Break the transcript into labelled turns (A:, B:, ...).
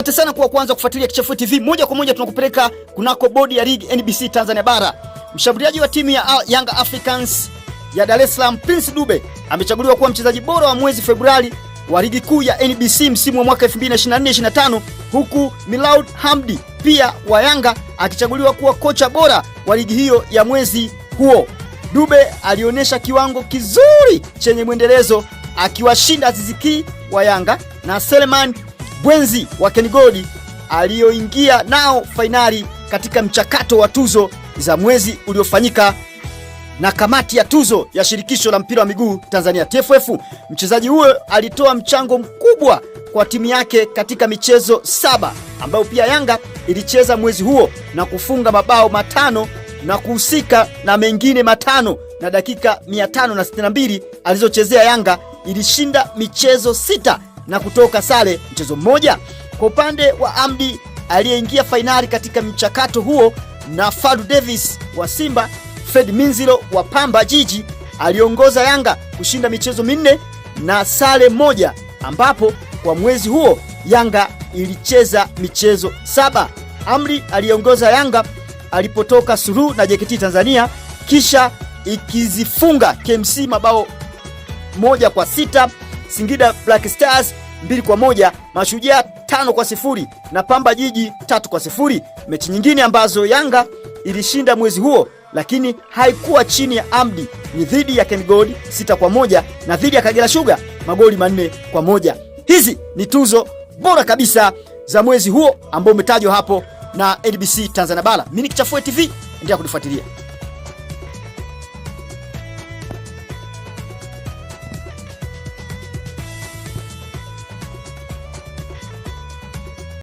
A: Asante sana kwa kuanza kufuatilia Kichafue TV. Moja kwa moja tunakupeleka kunako bodi ya ligi NBC Tanzania Bara. Mshambuliaji wa timu ya Young Africans ya Dar es Salaam Prince Dube amechaguliwa kuwa mchezaji bora wa mwezi Februari wa ligi kuu ya NBC msimu wa mwaka 2024/25, huku Miloud Hamdi pia wa Yanga akichaguliwa kuwa kocha bora wa ligi hiyo ya mwezi huo. Dube alionyesha kiwango kizuri chenye mwendelezo akiwashinda Aziz Ki wa Yanga na Seleman Bwenzi wa KenGold aliyoingia nao fainali katika mchakato wa tuzo za mwezi uliofanyika na kamati ya tuzo ya shirikisho la mpira wa miguu Tanzania TFF. Mchezaji huyo alitoa mchango mkubwa kwa timu yake katika michezo 7 ambayo pia Yanga ilicheza mwezi huo na kufunga mabao 5 na kuhusika na mengine 5, na dakika 562 alizochezea Yanga ilishinda michezo 6 na kutoka sare mchezo mmoja. Kwa upande wa Amdi aliyeingia fainali katika mchakato huo na Fadu Davis wa Simba, Fred Minzilo wa Pamba Jiji aliongoza Yanga kushinda michezo 4 na sare 1, ambapo kwa mwezi huo Yanga ilicheza michezo 7. Amri aliongoza Yanga alipotoka suluhu na JKT Tanzania kisha ikizifunga KMC mabao 1-6, Singida Black Stars 2-1, Mashujaa 5-0 na Pamba Jiji 3-0. Mechi nyingine ambazo Yanga ilishinda mwezi huo lakini haikuwa chini ya Amdi ni dhidi ya KenGold 6-1 na dhidi ya Kagera Sugar magoli 4-1. Hizi ni tuzo bora kabisa za mwezi huo ambao umetajwa hapo na NBC Tanzania Bara. Mimi ni Kichafue TV, endelea kunifuatilia.